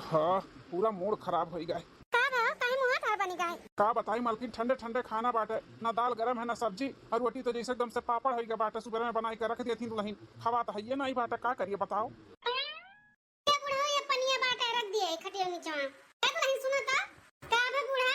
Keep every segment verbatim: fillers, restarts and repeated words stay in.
हाँ, पूरा मूड खराब होइ गए। का भा, काहे मुँह तोहार बनि गए? का बताई मलकिन, ठंडे ठंडे खाना बाटे, ना दाल गरम है ना सब्जी, और रोटी तो जैसे एकदम से पापड़ होइ गए बाटे। सुबह में बनाई के रख दिए थी दुलहिन, खवा तो हइये नाहीं बाटे, का करिए बताओ? ए बुढ़ऊ, ये पनिया बाटे, रख दिए खटिया नीचे। ए दुलहिन, सुनो तो। का भा बूढ़ा?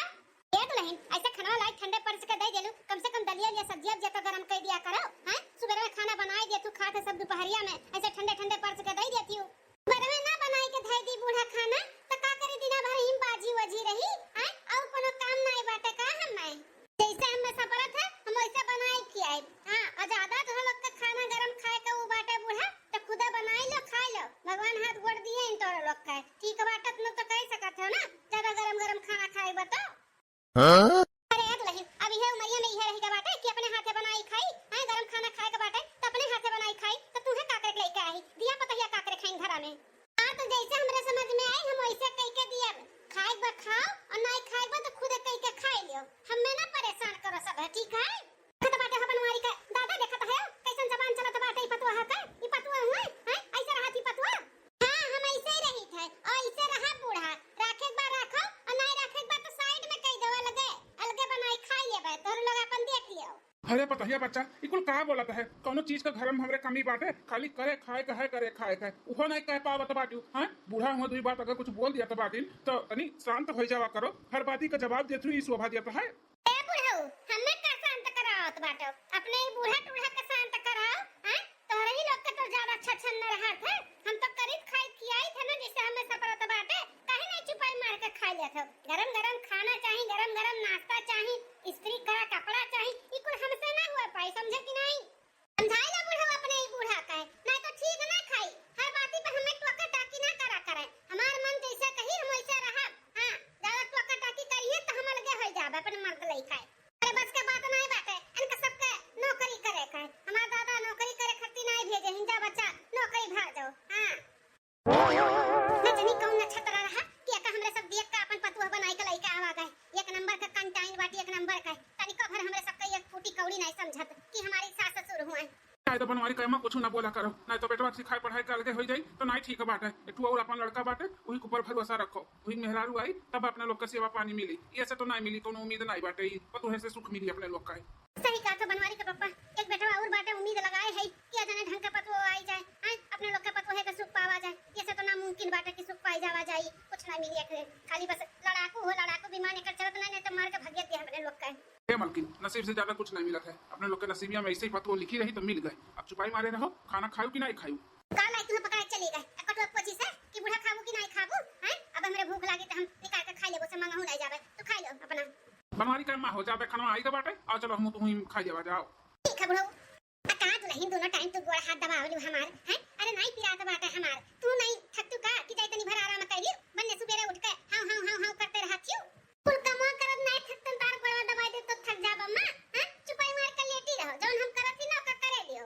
ए दुलहिन, ऐसे खनवा लाई ठंडे परस के दे देलू, कम से कम दलिया लिया सब्जिया उब्जिया तो गरम कर दिया करो, हैं? सुबह में खाना बनाई दिया तू, खात है सब दुपहरिया में, ऐसे ठंडे ठंडे परस के दे देती हूँ। सुबह में ना बनाई के धई दी बूढ़ा खाना, तो का करी, दिना भर हिम बाजी वजी रही, हैं? और कोनो काम नाई बाटे का हमें? जैसे हमें सपरत है, हम वैसे बनाई खियाई। हाँ, और ज्यादा तो हम लोग के खाना गरम खाए के वो बाटे बूढ़ा, तो खुदा बनाई लो, खाई लो। भगवान हाथ गोड़ दिए इन तोरे लोग के। ठीक बाटे, तुम लोग तो कह सकत हो ना, ज्यादा गरम गरम खाना खाए बा तो। हाँ? अरे ए दुलहिन, अब इहे उमरिया में इहे रही के बाटे कि अपने हाथे बनाई खाई, हैं, गरम खाना खाए के बाटे, तो अपने हाथे बनाई खाई, तो तूहे का करे के लइके आई, दिया पतहिया का करे खाइन घरा में। हाँ, तो जैसे हमरे समझ में आई, हम वैसे कह के दियब। खाए बा खाओ, और नाई खाए बा तो खुदे कह के खाई लियो। हमें ना परेशान करो सब है, ठीक है? देखत बाटे हो बनवारी के, दादा देखत है, कैसन जबान चलत बाटे ई पतुआ है के? ई पतुआ हुए, हैं? ऐसे रहत ही पतुआ? हाँ, हम ऐसे ही रहित है, और ऐसे रहा बूढ़ा। राखे के बा राखो, और नाई राखे के बा तो side में कह दो, अलगे, अलगे बनाई खाई लेबे, तोहरे लोग अपन देख लियो। अरे पतहिया बच्चा, ई कुल का बोलत है? कौनो चीज का घर में हमरे कमी बाटे? खाली करे खाए का है, करे खाए का है। उहो नहीं कह पावत बाटू, हाँ? बूढ़ा हुआ दुई बात अगर कुछ बोल दिया तो बाटिन, तो तनी शांत हो जावा करो। हर बाती का जवाब देत हुई शोभा देत है। ए बुढ़ऊ, हमें का शांत करावत बाटो? अपने ई बूढ़ा टूढ़ा के शांत कराओ, हैं? तोहरे ही लोग के तो ज्यादा छछन न रहत है। हम तो करीत खाइत खियाइत है ना, जैसे हमें सपरत बाटे, काहे नहीं चुपाई मार के खा लेत हो? गरम गरम खाना चाही, गरम गरम नाश्ता चाही, इस्त्री करा कपड़ा चाही, ई कुल हमसे ना हुआ पाई, समझे कि नहीं? समझाई ला बुढ़ऊ अपने ई बूढ़ा के, नहीं तो ठीक ना खाई। हर बाती पर हमें टोका टाकी ना करा करे। हमार मन जैसे कही हम वैसे रहब। हाँ, ज्यादा टोका टाकी करिए तो हम अलगे हो जाब अपने मर्द लई खाए। अरे बस के बात नहीं बाटे, इनका सबके नौकरी करे के। हमार दादा नौकरी करे खातिर नहीं भेजे हिंजा बच्चा, नौकरी भाग जाओ। हाँ। न जानी कौन नक्षत्र रहा कि एका हमरे सब देख के अपन पतुआ बनाई के लइके आवा गए। एक नंबर का कंटाइन बाटी, एक नंबर का। तनिको भर हमरे सबके एक फूटी कौड़ी नहीं समझत कि हमारी सास ससुर हुए। नहीं तो बनवारी कहे, "माँ, कुछ ना बोला करो, नहीं तो बेटवा के सिखाए पढ़ाए के अलगे हो जाई, तो नहीं ठीक बाटे। एक ठो और अपन लड़का बाटे, वही के ऊपर भरोसा रखो, वही मेहरारू आई, तब अपने लोग के सेवा पानी मिली, ये से तो नहीं मिली, कोनो उम्मीद नहीं बाटे, ई पतोहे से सुख मिली अपने लोग का।" सही कहा तो बनवारी के पप्पा, एक बेटवा और बाटे, उम्मीद लगाए है, किया जाने ढंग के पतोह आई जाए, आए, अपने लोग के पतोहे के सुख पावा जाए, ये से तो नामुमकिन बाटे कि सुख पाई जावा जाई, कुछ नहीं मिली एकरे, खाली बस लड़ाकू हो, लड़ाकू विमान एकर चलत नहीं, नहीं तो मार के भगियत दिया अपने लोग का। हे मलकिन, नसीब से ज्यादा कुछ नहीं मिलत है। अपने लोग के नसीबिया में ऐसे ही पतोह लिखी रही तो मिल गए। अब चुपाई मारे रहो, खाना खायू कि नहीं खायू? का लाई तुम्हें पकड़े चली गए? एक कटुआ पोछी से कि बूढ़ा खाबू कि नहीं खाबू? हैं? अब हमरे भूख लागी तो हम निकाल के खाई लेबो, से मंगहू नहीं जाबे। तू खाई लो अपना। बनवारी का माँ हो जाबे, खाना आई के बाटे। आओ चलो, हम तू ही खाई लेबा जाओ। ठीक है बुढ़ऊ। आ का दुलहिन दोनों टाइम तू गोड़ हाथ दबावलू हमार, हैं? अरे नहीं पिरात बाटे हमार। तू नहीं थकतू का कि जाई तनी भर आराम कर लियो? बन्ने सुबेरे उठ के हाउ, हाउ, हाउ, हाउ करते रहत हियो। कुल कमवा करत नाई थकतन, तार गोड़वा दबाई दे तो थक जाब अम्मा, हैं? चुपाई मार के लेटी रहो, जौन हम करत ही ना ओका करे लियो।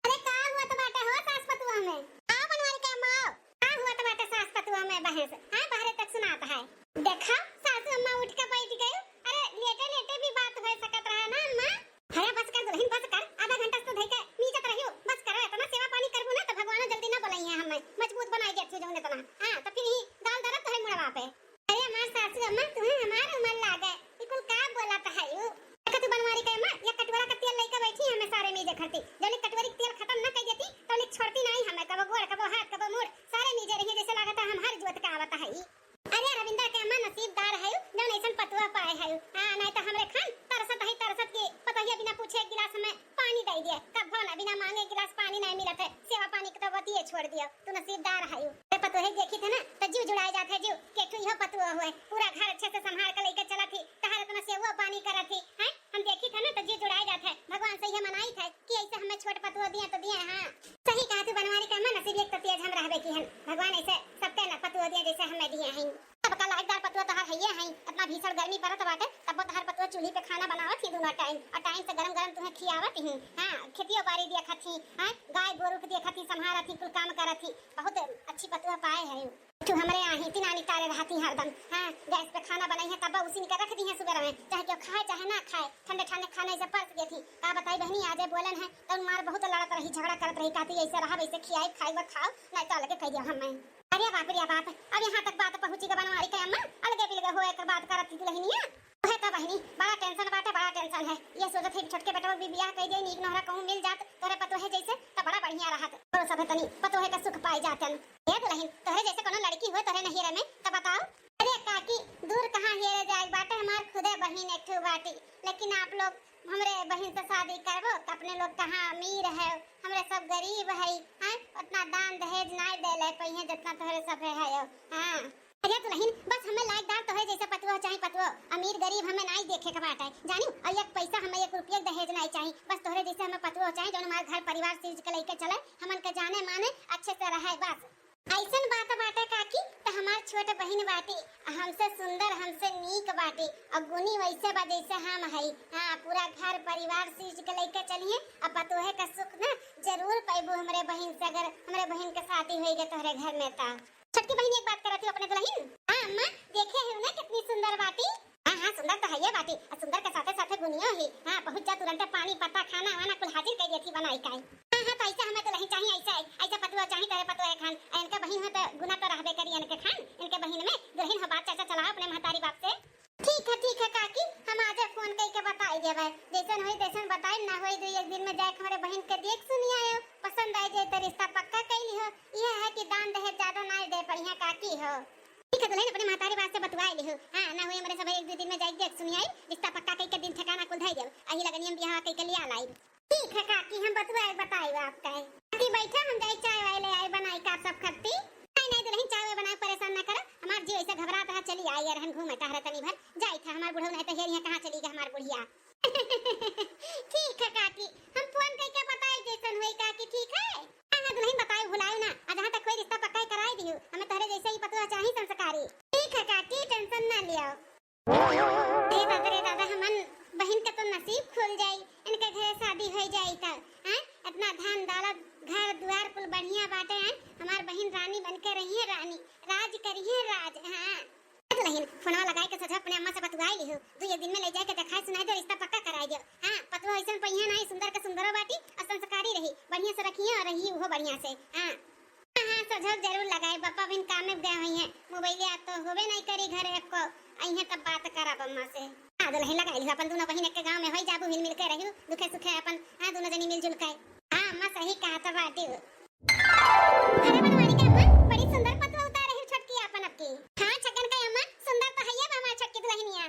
अरे का हुआ तो बाटे हो सास पतुआ में? आओ बनवारी के अम्मा आओ। का हुआ तो बाटे सास पतुआ में बहस? हाँ, बाहरे तक सुनात है। देखा, सासू अम्मा उठ के बैठ गई। अरे लेटे लेटे भी बात हो सकत रहा ना अम्मा? अरे बस कर दुलहिन, बस कर, आधा घंटा से तो धई के नीचत रहियो, बस करो, इतना सेवा पानी करबू ना तो भगवानो जल्दी ना बोलाई है हमें, मजबूत बनाई देती जौन इतना। हाँ, तो फिर ही गाल दरद तो है मुड़वा पे। अरे हमार सासू अम्मा, तुम्हें हमार उम्र लागे, ई कुल का बोलत है यू? देखा तू बनवारी के अम्मा, ये कटोरा का तेल लेके बैठी हमें सारे मीजे खरती, जौले कटोरी के तेल खत्म ना कर देती, तौले छोड़ती नहीं हमें, कबो गोड़, कबो हाथ, कबो मूड़, सारे मीजे रहिए, जैसे लागत है हम हर जोत का आवत है ई। अरे रविंदर के अम्मा नसीबदार है, जौन ऐसन पतुआ पाए है। हाँ, नहीं तो हमरे खान तरसत है, तरसत के पतोहिया बिना पूछे एक गिलास में पानी दे दिए, कभो ना बिना मांगे एक गिलास पानी नहीं मिलत है, सेवा पानी के तो बतिये छोड़ दियो, तू नसीबदार है। ए पतोहे देखी थे ना, तो जीव जुड़ाए जात है जीव, के तू इहो पतुआ हुए, पूरा घर अच्छे से संभाल के लेके चलत ही, तहार इतना सेवा पानी करत ही, हैं? हम देखी थे ना, तो जीव जुड़ाए जात है, भगवान से ये मनाई थे कि ऐसे हमें छोट पतुआ दिए तो दिए, हाँ। सही कहा तू बनवारी का अम्मा, नसीब एक तो तेज हम रहबे की हन। भगवान ऐसे सबके न पतुआ दिया जैसे हमें दिए हैं। सबका लायकदार पतुआ तोहार हइये हैं। इतना भीषण गर्मी पड़त बाटे, तब तोहार पतुआ चूल्ही पे खाना बनावत ही दोनों टाइम, और टाइम से गरम गरम तुम्हें खियावत ही। हाँ, खेतियो बाड़ी देखत ही, हाँ, गाय गोरू के देखत ही, संभारत ही, कुल काम करत ही। बहुत अच्छी पतुआ पाए है। तू हमरे यहाँ ही तीन आनी तारे रहती हरदम। हाँ, गैस पे खाना बनाई है तब उसी निकर रख दी है सुबह में, चाहे क्यों खाए चाहे ना खाए, ठंडे ठंडे खाना ऐसे परस देती। का बताई बहनी, आजे बोलन है तो मार बहुत लड़त रही, झगड़ा करत रही, कहती ऐसे रहा, वैसे खियाई, खाई बर खाओ, नहीं तो अलगे कह दिया हमें। अरे बाप रे बाप, अब यहाँ तक बात पहुँची ग बनवारी के अम्मा, अलगे बिलगे होए के बात करत ही दुलहिनिया। उहे त बहिनी, बड़ा tension बाटे, बड़ा tension है। ये सोचत है कि छोटके बेटवा भी बियाह कइ दे, नीक नोहरा कहूँ मिल जात तोहरे पतोहे जैसे, त बड़ा बढ़िया रहत। तोहरे सभे तनी पतोहे का सुख पाई जातन। ए दुलहिन, तोहरे जैसे कोनो लड़की होए तोहरे नहियरे में, त बताओ। अरे काकी, दूर कहाँ हेरे जाए बाटे, हमार खुदे बहिन एक ठो बाटी, लेकिन आप लोग हमरे बहिन से शादी करबो त अपने लोग कहाँ अमीर है, हमरे सब गरीब है, हैं? उतना दान दहेज नाई देले पइहे जितना तोहरे सब है, है, हाँ। अरे दुलहिन, बस हमें लायकदार तोहरे जैसे पतुआ चाही, पतुआ। अमीर गरीब हमें नाई देखे के बाटे, जानियो? और एक पैसा हमें एक रुपया दहेज नाई चाही, बस तोहरे जैसे हमें पतुआ चाही, जौन हमार घर परिवार सीज के लइके चले, हमन के जाने माने अच्छे से रहे बस। ऐसन बात बाटे काकी, त हमार छोट बहिन बाटी, हमसे सुंदर, हमसे नीक बाटी, और गुनी वैसे बा जैसे हम हई। हाँ, पूरा घर परिवार सीज के लइके चलिए, अब पतोहे का सुख ना जरूर पैबू हमरे बहिन से, अगर हमरे बहिन के शादी होई गए तोहरे घर में त। छोटकी बहिन एक बात करत हूँ अपने दुलहिन। हाँ अम्मा, देखे है ना कितनी सुंदर बाटी। हाँ, हाँ, सुंदर त हइये बाटी, आ सुंदर के साथे साथे गुनियो ही। हाँ, पहुँच जा तुरंते पानी, पत्ता, खाना वाना कुल हाजिर कइ देती बनाई काई। हाँ, हाँ, त ऐसे हमें दुलहिन चाही, ऐसे, ऐसे पतुआ चाही, तोहरे पतुआ है खान। आ इनके बहिन हो त गुना त रहबे करी इनके खान, इनके बहिन में। दुलहिन हो बात चर्चा चलाओ अपने महतारी बाप से। ठीक है, ठीक है काकी, हम आजे फोन कइ के बताई देबे। जैसन होई तैसन बताई, ना होई दो एक दिन में जाए के हमरे बहिन के देख सुनी आयो, पसंद आ जाए त रिश्ता पक्का कइ लिहो। यह है कि दान दहेज ज्यादा ना दे पड़िया काकी हो। ठीक है दुलहिन, अपने महतारी बाप से बतुआई लिहू। हाँ, ना हुए हमरे सब एक दो दिन में जाई देख सुनी आई, रिश्ता पक्का कई के दिन ठिकाना कुल धई देब। अही लगनियम बियाह कई के लिया लाई। ठीक है काकी, हम बतुआई बताई आपका है। काकी बैठा, हम जाई चाय वाय ले आई बनाई का सब खत्ती। नहीं, नहीं दुलहिन, चाय वाय बनाए परेशान ना करो, हमार जी ऐसे घबरात रहा, चली आई रहन घूमे टहरे तनी भर। जाई था हमार बुढ़ऊ नहीं तो हेर यहाँ कहाँ चली गई हमार बुढ़िया। ठीक है काकी, हम फोन कई के बताई जैसन हुई काकी, ठीक है? हाँ, हाँ, दुलहिन बताई भुलाई ना, आ जहाँ तक कोई रिश्ता पक्का ही कराई दियो, हमें तोहरे जैसे ही पतोह चाही संस्कारी। ठीक है काकी, tension ना लियो। अरे दादा रे दादा, हमन बहिन के तो नसीब खुल जाई, इनके घरे शादी हो जाई त, हैं? इतना धन दौलत, घर दुआर कुल बढ़िया बाटे, हैं? हमार बहिन रानी बन के रही है, रानी राज करी है, राज। हाँ। ए दुलहिन, फोनवा लगाई के सजो अपने अम्मा से बतुआई लिहू। दू एक दिन में ले जाए के देखाई सुनाई दो, रिश्ता पक्का कराई दियो। हाँ, पतवा ऐसन पहिया नहीं, सुंदर के सुंदरो बाटी और संस्कारी रही, बढ़िया से रखिए और रही उहो बढ़िया से। हाँ। हाँ, हाँ, सजो जरूर लगाई, बप्पा बिन काम में गए हुई हैं, मोबाइल या तो होबे नहीं करी घर एको, अइहे तब बात करब अम्मा से। हाँ, दुलहिन लगाई लिहू, अपन दोनों बहिन एक के गाँव में होई जाबू, हिल मिल के रहियो, दुखे सुखे अपन, हाँ, दोनों जनी मिलजुल के। हाँ, अम्मा सही कहा तो बाटी। अरे बनवारी के अम्मा, बड़ी सुंदर पतवा उतारे है छोटकी आपन अबकी। हाँ छगन के अम्मा, सुंदर तो हइये बा हमार छोटकी दुलहिनिया।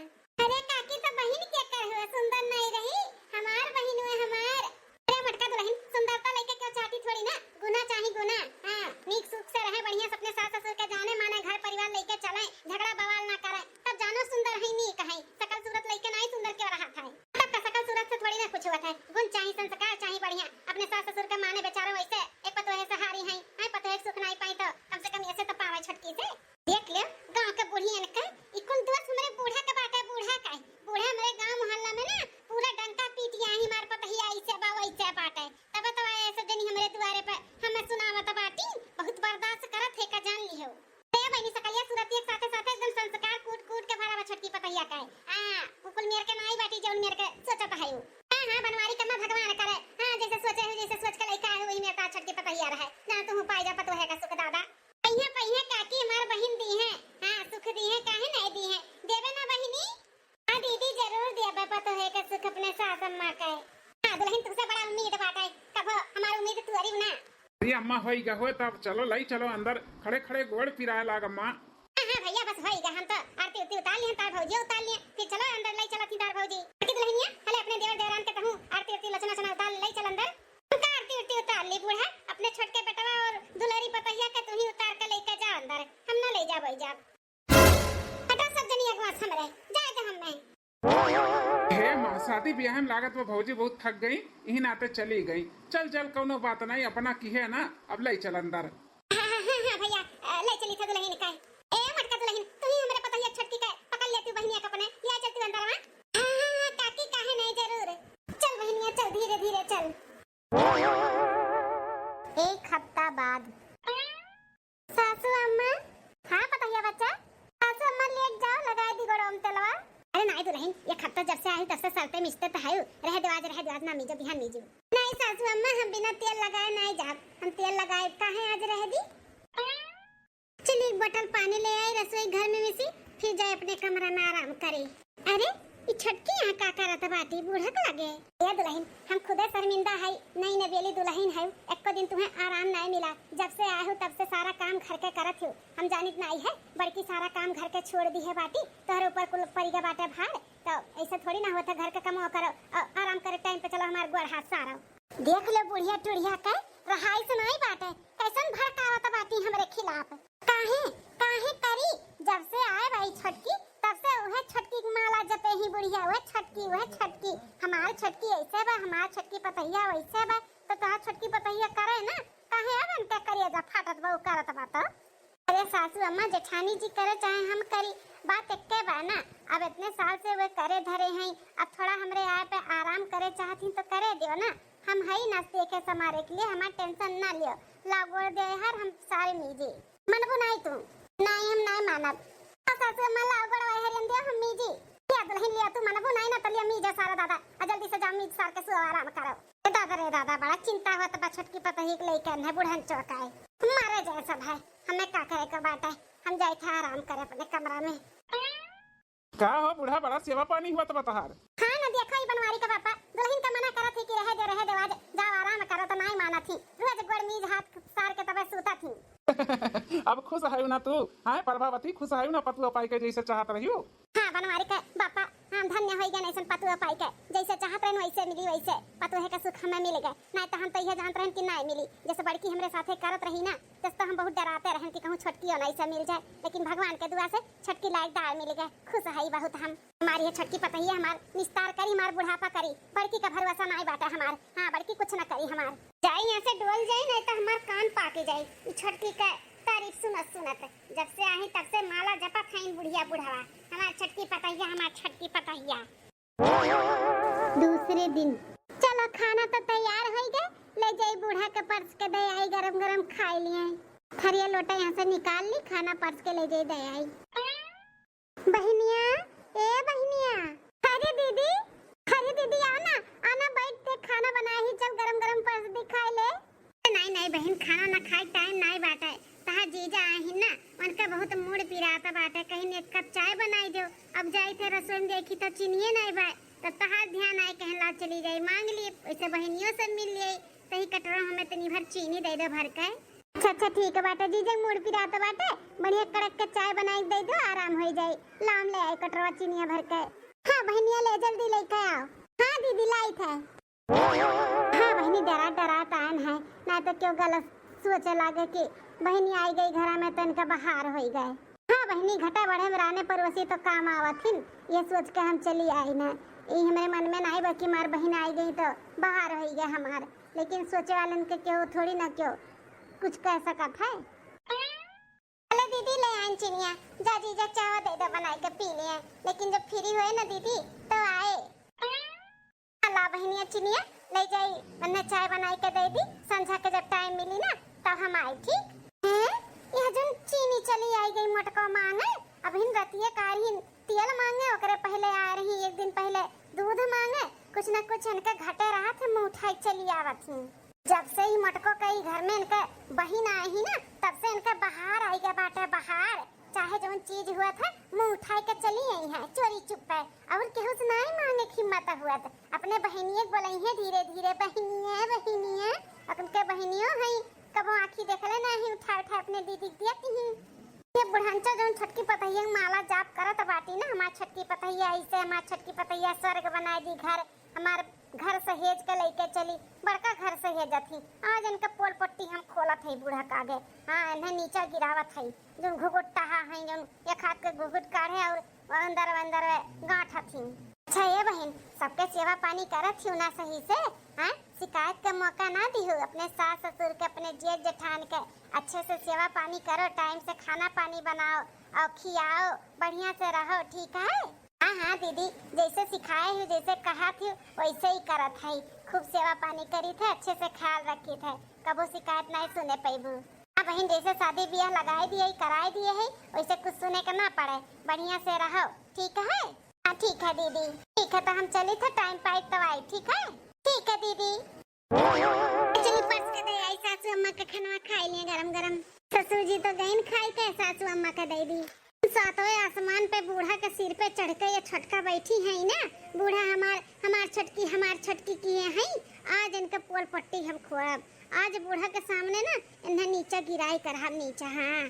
अरे काकी तो बहिन के कर हुआ सुंदर नहीं रही, हमार बहिन हुआ हमार। अरे मटका दुलहिन, सुंदरता लइके क्यों चाहती थोड़ी ना, गुना चाही गुना। हाँ, नीक सुख से रहे, बढ़िया से अपने सास ससुर के जाने माने घर परिवार लइके चले, झगड़ा बवाल ना करे, तब जानो सुंदर है नीक है। सकल सूरत लइके नहीं सुंदर क्यों रहा था। तब का सकल सूरत से थोड़ी ना कुछ होत है। गुण चाही, संस्कार चाही बढ़िया। अपने सास ससुर के माने बेचारो वैसे एक पतोहे सहारी हैं, हैं पतोहे के सुख नाई पाई तो कम से कम ऐसे तो पावे छोटकी से। देख ले गाँव के बुढ़ियन के, ई कुल दोष हमरे बूढ़ा के बाटे, बूढ़ा का। बूढ़ा हमरे गाँव मोहल्ला में ना पूरा डंका पीटिया ही मार पतहिया ऐसे बा वैसे बाटे। तब तो ऐसे जनी हमरे दुआरे पे हमें सुनावत बाटी, बहुत बर्दाश्त करत है का जान लिहो। ए बहिनी, सकलिया सूरत एक साथे साथे एकदम संस्कार कूट कूट के भरा बा छोटकी पतहिया का है। हाँ, उ कुल मेर के नाई बाटी जौन मेर के सोचत है उ। हाँ, हाँ, बनवारी कम्मा भगवान करे। हाँ, जैसे सोचे हो, जैसे सोच के लइका है, वही मेर का छोटकी पतहिया रहे। ना तू पाई जा पतोहे का सुख दादा। पहिया, पहिया काकी हमार बहिन दी है। हाँ, सुख दी है, काहे नहीं दी है? देवे ना बहिनी? हाँ दीदी, जरूर देबे पतोहे के सुख अपने सास अम्मा के। हाँ दुलहिन, तुमसे बड़ा उम्मीद बाटे, कबो हमार उम्मीद तुअरी ना। अरे अम्मा, होई गा होए, तब चलो, लई चलो अंदर, खड़े खड़े गोड़ पिराए लाग अम्मा। हाँ, हाँ भैया, बस होई गा, हम तो आरती उरती उतार लिए, तार भौजी उतार लिए, फिर चलो अंदर, लई चलत ही तार भौजी। आरती दुलहिनिया, हले अपने देवर देवरान के कहूँ, आरती उरती लचना चना उतार ले, लई चल अंदर। हम का आरती उरती उतार ली बूढ़ा, अपने छोटके बेटवा और दुलहरी पतहिया के तू ही उतार के लेके जा अंदर, हम ना ले जाब, वही जाब। हटो सब जनी अगवा से हमरे, जाए दे हमें। हे माँ, शादी ब्याह में लागत वो भौजी बहुत थक गई, इही नाते चली गई। चल चल, कौनो बात नहीं, अपना किहे ना, अब ले चल अंदर। हाँ, हाँ, हाँ, हाँ, भैया, अ, ले चली था दुलहिन का। ए मटका दुलहिन, तू ही हमरे पतहिया छोटकी का पकड़ लेती बहिनिया के अपने, ले चलती अंदर वहाँ। हाँ, हाँ, हाँ, काकी काहे नहीं, जरूर। चल बहिनिया चल, धीरे धीरे चल। एक हफ्ता बाद। सासू अम्मा। हाँ पतहिया बच्चा। सासू अम्मा लेट जाओ, लगाए दी गोड़वा में तेलवा। अरे नाई दुलहिन, एक हफ्ता जब से आई तब से सलते मिजते तो है, रह दो आज, रह दो आज, ना मिजो, बिहान मिजो। नहीं सासू अम्मा, हम बिना तेल लगाए नहीं जाब, हम तेल लगाए काहे आज रह दी। चली, एक बोतल पानी ले आई रसोई घर में मिसी, फिर जाए अपने कमरा में आराम करी। अरे, ई छोटकी यहाँ का करत बाटी, बूढ़क लगे। ए दुलहिन, हम खुदे शर्मिंदा हई, नई नवेली दुलहिन हई, एको दिन तुहें आराम नाय मिला। जब से आए हो तब से सारा काम घर के करत हो, हम जानित नाई है, बड़की सारा काम घर के छोड़ दी है बाटी, तोहरे ऊपर कुल परिगा बाटे भार। तो ऐसे थोड़ी ना होता, घर के कमवा करो और आराम करे टाइम पे चलो हमार गोड़ हाथ सारो। देख ले बुढ़िया टुढ़िया के रहाई से नाई बाटे, कैसन भड़कावत बाटी हमरे खिलाफ। काहे, काहे करी? जब से आए बाई छोटकी, तब से उहे छोटकी के माला जपे ही बुढ़िया, उहे छोटकी, उहे छोटकी, हमार छोटकी ऐसे बा, हमार छोटकी पतहिया वैसे बा, तो तोहार छोटकी पतहिया करे ना, काहे अब इनके करिया जा फाटत बा, उ करत बा तो? अरे सासू अम्मा, जेठानी जी करे चाहे हम करी, बात एक्के बा ना। अब इतने साल से वे करे धरे हैं, अब थोड़ा हमरे आए पे आराम करे चाहत ही तो करे दियो ना। हम हई ना देखे समारे के लिए, हमार टेंशन ना लियो। लाओ गोड़ दे हर हम सारे मीजी। मनबू नाई तू? नाई, हम नाई मानब। आ सासू अम्मा, लाओ गोड़ वही हरियन दियो हम मीजी। लिया दुलहिन लिया, तू मनबू नाई ना तो लिया मीजा सारा दादा। आ जल्दी से जाओ मीज सार के सुआ आराम करो। ए दादा रे दादा, बड़ा चिंता होत बा छोटकी पतोही के लइकन है, बुढ़न चौकाए। मारे जाए सब है, हमें का करे के बाटे, हम जाए थे आराम करे अपने कमरा में। का हो बूढ़ा, बड़ा सेवा पानी हुआ तो बा तोहार। हाँ ना, देखो ई बनवारी के पापा, दुलहिन का मना करत ही कि रहे दे, रहे दे, आज जाओ आराम करो तो नाई मानत ही, रोज गोड़ मीज हाथ सार के तबे सूतत ही। अब खुश है ना तू, हाँ प्रभावती, खुश है ना पतुआ पाई के जैसे चाहत रही हो? हाँ, बनवारी के बापा, हम धन्य होई गए ऐसन पतुआ पाई के, जैसे चाहत रहन वैसे मिली, वैसे पतुआ के सुख हमें मिल गए, नहीं तो हम तो यह जानत रहन कि नहीं मिली। जैसे बड़की हमरे साथे करत रही ना, तस तो हम बहुत डराते रहन कि कहूँ छोटकी हो नहीं से मिल जाए, लेकिन भगवान के दुआ से छोटकी लायक दार मिल गए। खुश है बहुत हम। हमारी ये छोटकी पतहिया हमार निस्तार करी, हमार बुढ़ापा करी, बड़की का भरोसा नहीं बाटे हमार। हाँ, बड़की कुछ ना करी हमार। जाई यहाँ से डोल जाई, नहीं तो हमार कान पाके जाई। ई छोटकी का तारीफ सुनत सुनत जब से आई तब से माला जपत हईन बुढ़िया बुढ़वा, हमार छोटकी पतहिया, हमार छोटकी पतहिया। दूसरे दिन, चलो खाना तो तैयार होई गए, ले जाई बूढ़ा के परस के दे आई, गरम गरम खाई लिए। थरिया लोटा यहाँ से निकाल ली, खाना परस के ले जाई दे आई। बहिनिया, ए बहिनिया। अरे दीदी, अरे दीदी, आओ ना, आना बैठ के खाना बनाए ही, चल गरम गरम परस दी, खाए ले। नहीं, नहीं बहिन, खाना ना खाए टाइम नहीं बाटे, तहार जीजा आए ही ना, उनका बहुत मूड पिराता बाटे, कहीं एक कप चाय बनाई दो। अब जाई थे रसोई में देखी तो चीनिए नहीं बा, तब तहार ध्यान आए कहन ला चली जाई, मांग लिए, वैसे बहिनियों से मिल लिए, तही कटोरा हमें तनी भर चीनी दे दो भर के। अच्छा, अच्छा, ठीक बाटे, जीजा मूड पिरात बाटे, बढ़िया कड़क के चाय बनाई के दे दो, आराम होई जाई। लाम ले आई कटोरवा चीनिया भर के। हाँ बहिनिया, ले जल्दी लेके आओ। हाँ दीदी, लाई थे। हाँ बहिनी, डरा डरा तान है, ना तो क्यों गलत सोचे लागे कि बहिनी आई गई घरा में तो इनका बहार होई गए। हाँ बहिनी, घटा बढ़े में राने पड़ोसी तो काम आवत हिन, ये सोच के हम चली आई ना। ई हमरे मन में नाई बा कि मार बहिन आई गई तो बहार होई गए हमार, लेकिन सोचे वालन के क्यों थोड़ी ना क्यों कुछ कह सकत है। अले दीदी, ले आइन चिनिया, जा जीजा चाह दे दो बनाई के पी लिए, लेकिन जब फ्री होए ना दीदी तो आए। ला बहिनिया चिनिया, ले जाई, मन्ने चाय बनाई के दे दी, संझा के जब टाइम मिली ना तब हम आई, ठीक? हैं? यह जन चीनी चली आई गई मोटको मांगे, अबहिन रतिये कारी तेल मांगे, ओकरे पहले आए रही, एक दिन पहले दूध मांगे, कुछ न कुछ इनके घटे रहत है, मुंह उठाई चली आवत ही। जब से ही मोटको के ई घर में इनके बहिन आए ही ना, तब से इनके बहार आई गए बाटे, बहार। चाहे जौन चीज हुआ था, मुंह उठाई के चली आई है चोरी चुप्पे, और केहू से नाई मांगे के हिम्मत हुआ था। अपने बहिनिये के बोलाई है धीरे धीरे, "बहिनिये, बहिनिये।" अपन के बहिनियो है, कबो आँखी देखले नाई, उठा उठा अपने दीदी के देती ही। ये बुढ़ंचा जौन छोटकी पतहिया के माला जाप करत बाटी ना, हमार छोटकी पतहिया ऐसे, हमार छोटकी पतहिया स्वर्ग बनाए दी घर, हमार घर सहेज के लइके चली, बड़का घर सहेजत ही। आज इनके पोल पट्टी हम खोलत हई बूढ़ा के आगे। हाँ, इन्हें नीचा गिरावत हई। जौन घुघुट टहा हई, जौन एक हाथ के घुघुट काढ़े और अंदर अंदर गांठ हथिन। अच्छा ए बहिन, सबके सेवा पानी करत ही ना सही से? हाँ, शिकायत के मौका ना दिहु। अपने सास ससुर के, अपने जेठ जेठान के अच्छे से सेवा पानी करो, टाइम से खाना पानी बनाओ और खियाओ, बढ़िया से रहो, ठीक है? हाँ, हाँ दीदी, जैसे सिखाए हो, जैसे कहा थी, वैसे ही करत है। खूब सेवा पानी करी थे, अच्छे से ख्याल रखी थे, कबो शिकायत नहीं सुने पैबू। हाँ बहिन, जैसे शादी ब्याह लगाए दिए, कराए दिए है, वैसे कुछ सुने के ना पड़े, बढ़िया से रहो, ठीक है? हाँ ठीक है दीदी। ठीक है, तो हम चली थे, टाइम पाई तो आई, ठीक है? ठीक है दीदी। चली परस के दे आई सासू अम्मा के खनवा खाई लिए गरम गरम। ससुर जी तो गइन खाई के सासू अम्मा का दे दी। सातवें आसमान पे बूढ़ा के सिर पे चढ़ के ये छोटका बैठी है ना, बूढ़ा हमार, हमार छोटकी, हमार छोटकी किहे हैं। आज इनके पोल पट्टी हम खोलब। आज बूढ़ा के सामने ना इन्हें नीचे गिराई कर हम नीचे, हाँ।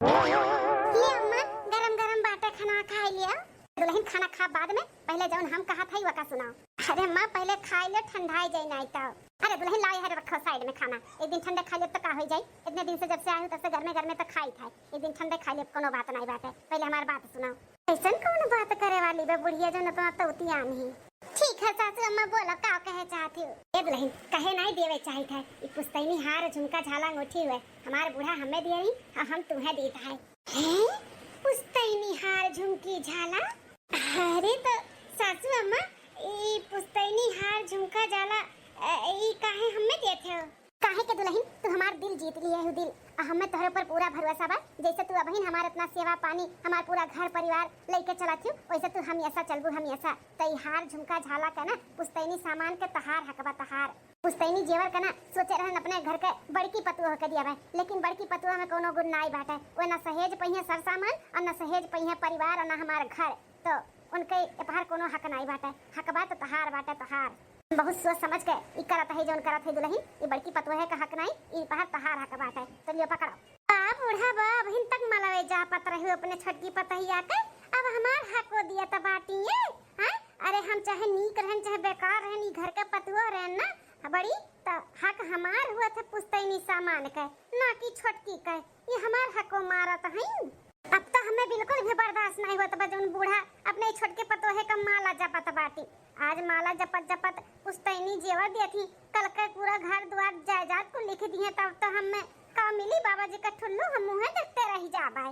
ले अम्मा, गरम गरम बाटे खाना खाई लिया। दुलहिन खाना खा बाद में, पहले जौन हम कहत हई वका सुनाओ। अरे अम्मा, पहले खाई ले, ठंडाई जाई नाई तो। अरे दुलहिन, लाओ यहाँ रखो साइड में खाना, एक दिन ठंडे खा लेब तो का होई जाई? इतने दिन से जब से आए हूँ तब से गर्मे गर्मे तो खाई था, एक दिन ठंडे खा लेब, कोनो बात नाई बाटे। पहले हमार बात सुनाओ। ऐसन कौन बात करे वाली बा बुढ़िया जौन इतना तौतियान ही? ठीक है सासू अम्मा, बोलो का कहे चाहती हो? ए दुलहिन, कहे नाई देवे चाहित है, ई पुस्तैनी हार झुमका झाला अंगूठी हुए, हमार बूढ़ा हमें दिए ही, और हम तुम्हें दीत है। हैं? पुस्तैनी हार झुमकी झाला? अरे तो सासू अम्मा, ई पुस्तैनी हार झुमका झाला, अ, ई काहे हमें देत हो? काहे के दुलहिन, तू हमार दिल जीत लिए हो दिल, और हमें तोहरे ऊपर पूरा भरोसा बा। जैसे तू अबहिन हमार इतना सेवा पानी, हमार पूरा घर परिवार लेके चलत हो, वैसे तू हमेशा चलबू हमेशा। तो ई हार झुमका झाला का ना पुस्तैनी सामान के तहार हक बा तहार। पुस्तैनी जेवर का ना सोचे रहन अपने घर के बड़की पतोह के दिया बा, लेकिन बड़की पतोह में कोनो गुण नाई बाटे। वो ना सहेज पहिए सर सामान, और ना सहेज पहिए परिवार, और ना हमार घर। तो उनके ए पहार कोनो हक नाई बाटे। हक बा तो तहार बाटे तहार। बहुत सोच समझ के ई करत है जौन करत है दुलहिन, ई बड़की पतोह का हक नाई, ई पहार तहार हक बाटे। तो लियो पकड़ो। बा बूढ़ा बा, अबहिन तक मलवे जापत रहे अपने छोटकी पतहिया के, अब हमार हको दियत बाटी ये, हैं? अरे हम चाहे नीक रहन, चाहे बेकार रहन, ई घर के पतोह रहन ना, बड़ी त हक हमार हुआ थे पुस्तैनी सामान के, ना कि छोटकी के। ई हमार हको मारत हईं। अब त हमें बिल्कुल भी बर्दाश्त नाई होत बा जौन बूढ़ा अपने छोटके पतोहे का माला जपत बाटी। आज माला जपत जपत पुस्तैनी जेवर दिया थी, कल के पूरा घर द्वार जायदाद को लिख दिए, तब तो हमें का मिली? बाबा जी का ठुल्लू हम मुँहे देखते रह जाबे।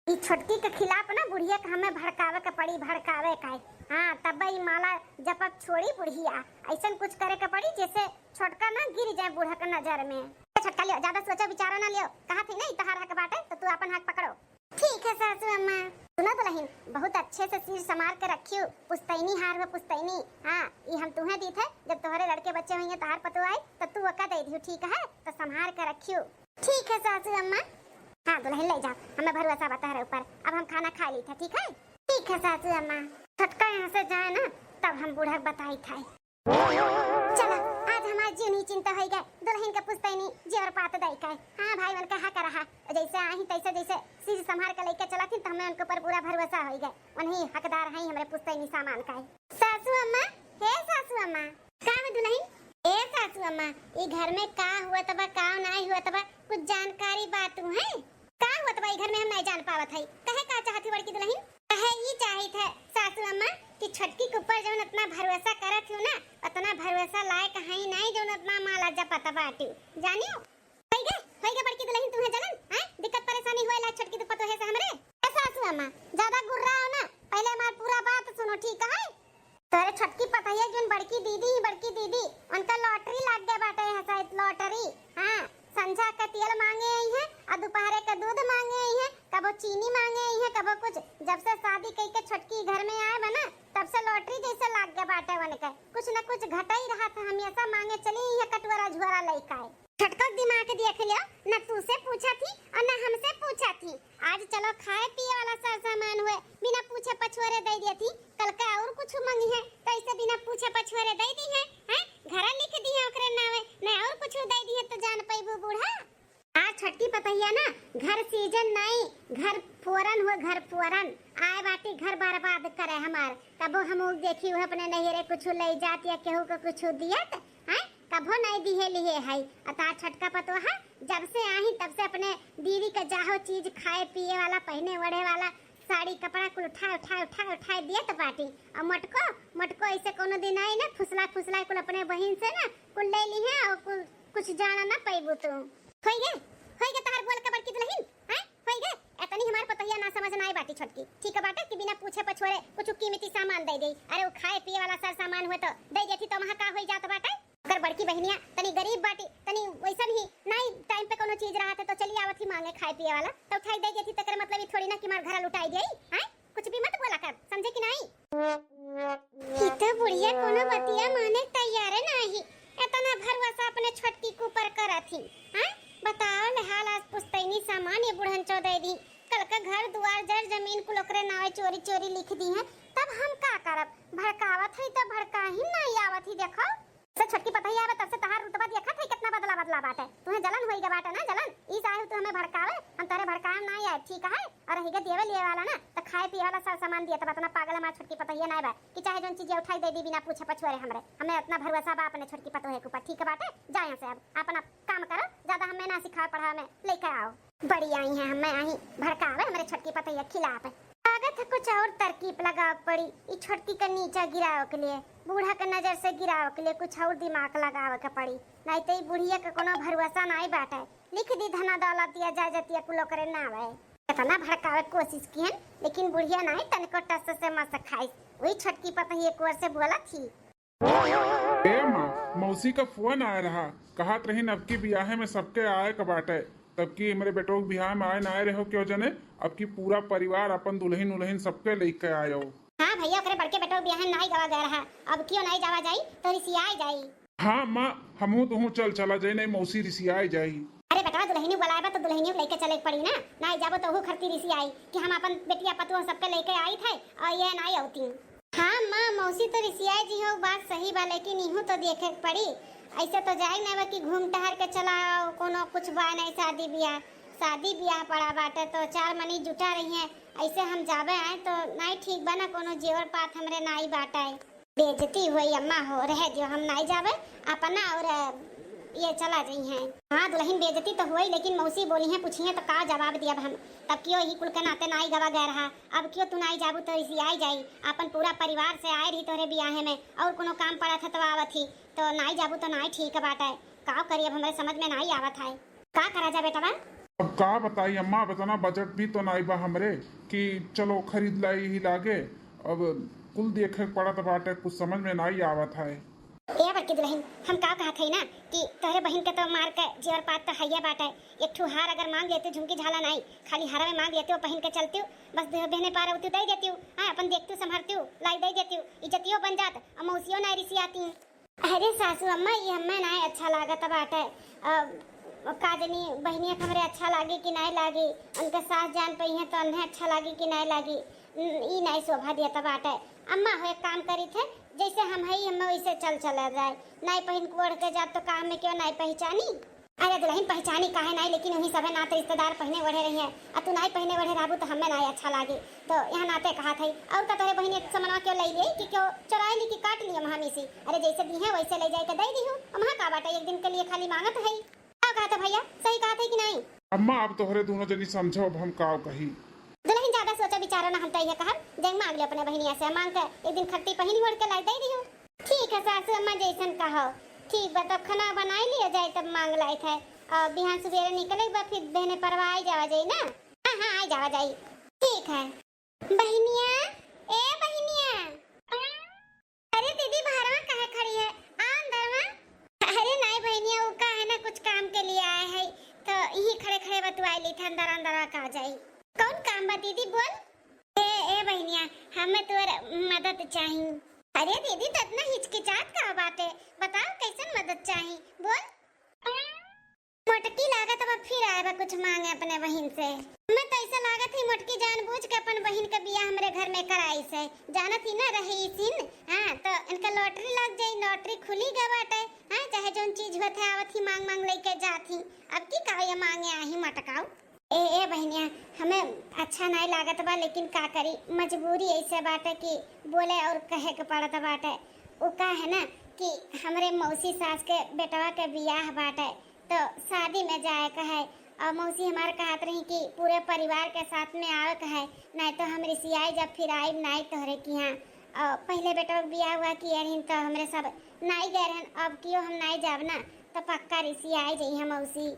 ई छोटकी के खिलाफ ना बुढ़िया के हमें भड़कावे के पड़ी, भड़कावे का। हाँ, तब ई माला जपत छोड़ी बुढ़िया, ऐसन कुछ करे के पड़ी जैसे छोटका ना गिर जाए बूढ़ा के नजर में। ए छोटका लियो, ज्यादा सोचो विचारो ना लियो, कहा थी ना ई तहार हक बाटे तो तू अपन हक पकड़ो। ठीक है सासू अम्मा। सुनो दुलहिन, बहुत अच्छे से सीर संभार के रखियो, पुस्तैनी हार हो पुस्तैनी। हाँ, ई हम तुहे दीत है, जब तोहरे लड़के बच्चे होइए तहार पतोह आई तो तू ओका दे दियो, ठीक है? तो संभार के रखियो। ठीक है सासू अम्मा। हाँ दुलहिन ले जाओ, हमें भरोसा बा तोहरे ऊपर, अब हम खाना खा ली था, ठीक है? ठीक है सासू अम्मा। छोटका यहाँ से जाए ना तब हम बूढ़ा के बताई था। चलो, आज हमार जीव निचिंत होई गए, दुलहिन के पुस्तैनी जेवर पात दई के। हाँ भाई, उनका हक रहा, जैसे आही तैसे, जैसे सीर संभार के लेके चलत ही, तो हमें उनके ऊपर पूरा भरोसा होई गए, उन्हीं हकदार हैं हमरे पुस्तैनी सामान का। सासू अम्मा, हे सासू अम्मा। का बा दुलहिन? ए सासू अम्मा, ई घर में का हुआ तबा, का नाई हुआ तबा, कुछ जानकारी बा तू है? का हुआ तबा ई घर में हम नाई जान पावत है, कहे का चाहत ही बड़की दुलहिन? कहे ई चाहित है सासू अम्मा कि छोटकी के ऊपर जौन इतना भरोसा करत हो ना, उतना भरोसा लायक है नाई जौन इतना माला जपत बाटी। जानियो, होई गे, होई गे बड़की दुलहिन तुम्हें जलन, हैं? दिक्कत परेशानी होए ला छोटकी तो पतोहे से हमरे। ए सासू अम्मा, ज्यादा गुर्राओ ना, पहले हमार पूरा बात सुनो, ठीक है? तोरे छोटकी पतोहिया जौन बड़की दीदी ही, बड़की दीदी, उनका लॉटरी लाग गए बाटे है शायद, लॉटरी। हाँ, संझा के तेल मांगे आई है और दोपहरे के दूध मांगे आई है, कबो चीनी मांगे आई है, कबो कुछ। जब से शादी कई के छोटकी घर में आए बा ना, तब से लॉटरी जैसे लाग गए बाटे उनके, कुछ न कुछ घटई रहा था, हमेशा मांगे चली आई है कटोरा झोरा लइका है। छोटका दिमाग देख लियो, न तू से पूछा थी और न हमसे पूछा थी। आज चलो खाए पिए वाला सर सामान हुए, बिना पूछे पछोरे दे दिया थी। कल का और कुछ मंगी है तो ऐसे बिना पूछे पछोरे दे दी है, हैं? घर लिख दी है ओकरे नावे, न और कुछ दे दी है तो जान पैबू बूढ़ा। आज छोटकी पतहिया ना घर सीजन नहीं, घर फोरन हुए, घर फोरन आए बाटी घर बर्बाद करे हमार। कबो हम उ देखी हुए अपने नैहरे कुछ ले जात या केहू को कुछ दियत, हैं? कभो नहीं दिहे लिहे है। आ तार छोटका पतोहा जब से आही तब से अपने दीदी के जाहो चीज खाए पिए वाला, पहने ओढ़े वाला, साड़ी कपड़ा कुल उठाए, उठाए, उठाए, उठाए दियत बाटी। और मोटको, मोटको ऐसे कोनो दिन आई ना, फुसला, फुसला कुल अपने बहिन से ना कुल ले ली है और कुल, कुछ जाना ना पैबू तू। होई गे, होई गे तहार बोल के बड़की दुलहिन, हैं? होई गे, एतनी हमार पतोहिया ना समझ ना आई बाटी छोटकी। ठीक बाटे कि बिना पूछे पछोरे कुछ कीमती सामान दे दे। अरे वो खाए पिए वाला सर सामान हुए तो दे देती तो वहाँ का होई जात बाटे? ओकर बड़की बहिनिया तनी गरीब बाटी, तनी वैसन ही नाई टाइम पे कोनो चीज रहत है तो चली आवत ही मांगे खाए पिए वाला, तो उठाई दे देती, तेकर मतलब ई थोड़ी ना कि मार घर लुटाई दे, हैं? कुछ भी मत बोला कर, समझे कि नाई? ई तो बुढ़िया कोनो बतिया माने तैयारे नाही, एतना भरोसा अपने छोटकी के ऊपर करत ही, हैं? बताओ ले हाल आज पुस्तैनी सामान नावे चोरी चोरी लिख दिहे, तब हम का करब? भड़कावत है तब भड़का ही नहीं आवत ही। देखो, से छोटकी पतोहिया आवे तब से तहार रुतबा देखत है कितना बदला बदला बाटे। तुहे जलन होई गा बाटे ना, जलन। ई साहब तू हमें भड़कावे, हम तोरे भड़काए में नहीं आए, ठीक है? और रहिगे देवे लिए वाला ना, तो खाए पिए वाला सब सामान दिए, तब इतना पागल हमार छोटकी पतोहिया नहीं बा कि चाहे जौन चीजें उठाई दे दी बिना पूछे पछुआरे हमरे। हमें इतना भरोसा बा अपने छोटकी पतोहे के ऊपर, ठीक बाटे? जाओ यहाँ से, अब अपना काम करो, ज्यादा हमें ना सिखावे पढ़ावे में लेके आओ। बड़ी आई हैं, हमें आई भड़कावे हमरे छोटकी पतोहिया खिलाफ। लागत है कुछ और तरकीब लगावे के पड़ी, ई छोटकी के नीचा गिरावे के लिए, बूढ़ा के नजर से गिरावे के लिए कुछ और दिमाग लगावे के पड़ी, नहीं तो ई बुढ़िया के कोनो भरोसा नहीं बाटे। लिख दी धना दौलत या जायजतिया कुल ओकरे नावे। इतना भड़कावे के कोशिश किहन, लेकिन बुढ़िया नहीं तनिको टस से मस खाइस। वही छोटकी पतोही एक ओर से बोलत ही। ए माँ, मौसी का फोन आए रहा, कहत रहीन अब की बियाहे में सबके आए के बाटे, तब की हमरे बेटो के बियाह में आए ना आए रहो क्यों जने, अब की पूरा परिवार अपन दुल्हन उल्हन सबके लेके आयो। हाँ भैया, ओकरे बड़के बेटो के बियाह में नाई गवा गया रहा, अब क्यों नाई जावा जाई तो रिसियाए जाई। हाँ माँ, हमहू तुहू चल चला जाई, नहीं मौसी रिसियाए जाई। अरे बेटवा, दुल्हनी बुलाए बा तो दुल्हनी लेके चले के पड़ी ना, नाई जाबो तो ओहू खरती रिसियाई कि हम अपन बेटिया पतुआ सबके लेके आई थे और ये नाई आवती। हाँ माँ, मौसी तो रिसियाई जी हो, बात सही बा, लेकिन इहू तो देखे के पड़ी। ऐसे तो जाए नहीं बा कि घूम टहर के चला आओ, कोनो कुछ बा नहीं शादी ब्याह। शादी ब्याह पड़ा बाटे तो चार मनी जुटा रही है, ऐसे हम जाबे आए तो नहीं ठीक बा ना, कोनो जेवर पात हमरे नाई बाटे। बेइज्जती होई अम्मा हो, रह दियो, हम नाई जाबे, अपना और ये चला जाई हैं। हाँ दुल्हन, बेइज्जती तो होई, लेकिन मौसी बोली हैं, पूछी हैं तो का जवाब दियब हम? तब क्यों ही कुल के नाते नाई गवा गए रहा, अब क्यों तू नाई जाबू तो इसी आई जाई, अपन पूरा परिवार से आए रही तोहरे बियाहे में, और कोनो काम पड़त है तो आवत ही, तो नाई जाबू तो नाई ठीक बाटे। का करी, अब हमरे समझ में नाई आवत है, का करा जा बेटवा? अब का बताई अम्मा, अब इतना बजट भी तो नाई बा हमरे कि चलो खरीद लाई ही लागे। अब कुल देखे के पड़त बाटे, कुछ समझ में नाई आवत है। ए बड़की दुल्हन, हम का कहत हई ना कि तोहरे बहिन के तो मार के जेवर पात तो हइये बाटे। एक ठू हार अगर मांग लेते, झुमकी झाला नाई, खाली हारवे मांग लेते, वो पहिन के चलती, बस दुहे बहने पार होती, दे देती, हाँ, अपन देखती, संभरती, लाई दे देती, इज्जतियो बन जात, और मौसियो नाई रिसियाती। अरे सासू अम्मा, ई हमें नाई अच्छा लागत बाटे। अब का जनी बहिनिया के हमरे अच्छा लागी कि नाई लागी, उनके सास जान पइहें तो उन्हें अच्छा लागी कि नाई लागी, न-, ई नाई शोभा देत बाटे। अम्मा हो, एक काम करी थे, जैसे हम हई, हम वैसे चल चला जाए। नाई पहिन के ओढ़ के जाब तो काम में क्यों नाई पहचानी? अरे दुल्हन, पहचानी काहे नाई, लेकिन उन्हीं सभे नात रिश्तेदार पहिने ओढ़े रही हैं, आ तू नाई पहिने ओढ़े रहबू तो हमें नाई अच्छा लागी। तो यहाँ नाते कहा थे, और का तोहरे बहिन एक समनवा क्यों ले लिए कि क्यों चुराए ली कि काट लिए महामी सी? अरे जैसे दी है वैसे ले जाए के दे दी हूँ, हम हाँ का बाटे, एक दिन के लिए खाली मांगत है। का कहत हो भैया, सही कहत है कि नाई? अम्मा, अब तोहरे दोनों जनी समझो, अब हम का कही। दुल्हन ज्यादा सोचा विचारा ना, हम तो ये कहब, जाई मांग ले अपने बहिनिया से, मांग के एक दिन खट्टी पहिन ओढ़ के लाई दे दियो। ठीक है सासू अम्मा, जैसन कहो। ठीक बा, तब खाना बनाई लिया जाए, तब मांग लाई थे। और बिहान सुबेरे निकले बा, फिर बहने परवा आई जावा जाई ना। हाँ, हाँ, आई जावा जाई। ठीक है। बहिनिया, ए बहिनिया। अरे दीदी, बाहरवा काहे खड़ी है? आ अंदरवा। अरे नाई बहिनिया, वो का है ना, कुछ काम के लिए आए है, तो यही खड़े खड़े बतुआई ली थे, अंदर अंदरवा का जाई। कौन काम बा दीदी, बोल। ए, ए बहिनिया, हमें तोर मदद चाही। अरे दीदी, तो इतना हिचकिचात का बाटे? बताओ, कैसन मदद चाही, बोल। मोटकी लागत अब फिर आए बा कुछ मांगे अपने बहिन से। हमें तो ऐसा लागत ही मोटकी जानबूझ के अपन बहिन के बियाह हमरे घर में कराई से। जानत ही ना रही ई सीन, हाँ, तो इनका लॉटरी लग जाई, लॉटरी खुली गा बाटे, हाँ, चाहे जौन चीज होत है आवत ही मांग मांग लेके जात ही। अब की कहो ये मांगे आही मटकाऊ। ए, ए बहिनिया, हमें अच्छा नाई लागत बा, लेकिन का करी, मजबूरी ऐसे बाटे कि बोले और कहे के पड़त बाटे। उ का है ना कि हमरे मौसी सास के बेटवा के बियाह बाटे, तो शादी में जाए के है। और मौसी हमार कहत रही कि पूरे परिवार के साथ में आवे के है, नाई तो हम रिसियाई जब फिर आइब नाई तोहरे किहाँ। और पहले बेटवा के बियाह हुआ कि अरहिन तो हमरे सब नाई गए रहन, अब कियो हम नाई जाब ना तो पक्का रिसियाई जइहे मौसी।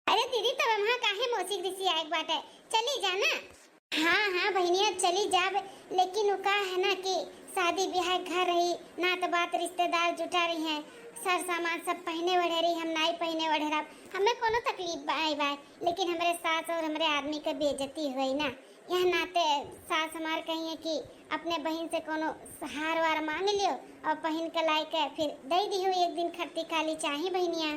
अरे दीदी, तब वहाँ काहे मौसी के रिसियाए के बाटे, चली जा ना। हाँ, हाँ बहिनिया, चली जाब, लेकिन उ का है ना कि शादी ब्याह के घर रही, नात बात रिश्तेदार जुटा रही हैं, सर सामान सब पहिने ओढ़े रही, हम नाई पहिने ओढ़े रहब, हमें कोनो तकलीफ बा, आई बा, लेकिन हमरे सास और हमरे आदमी के बेइज्जती होई ना। यह नाते सास हमार कही है कि अपने बहिन से कोनो हार वार मांग लियो और पहिन के लाई के फिर दे दिहो एक दिन खर्ती काली चाही बहिनिया।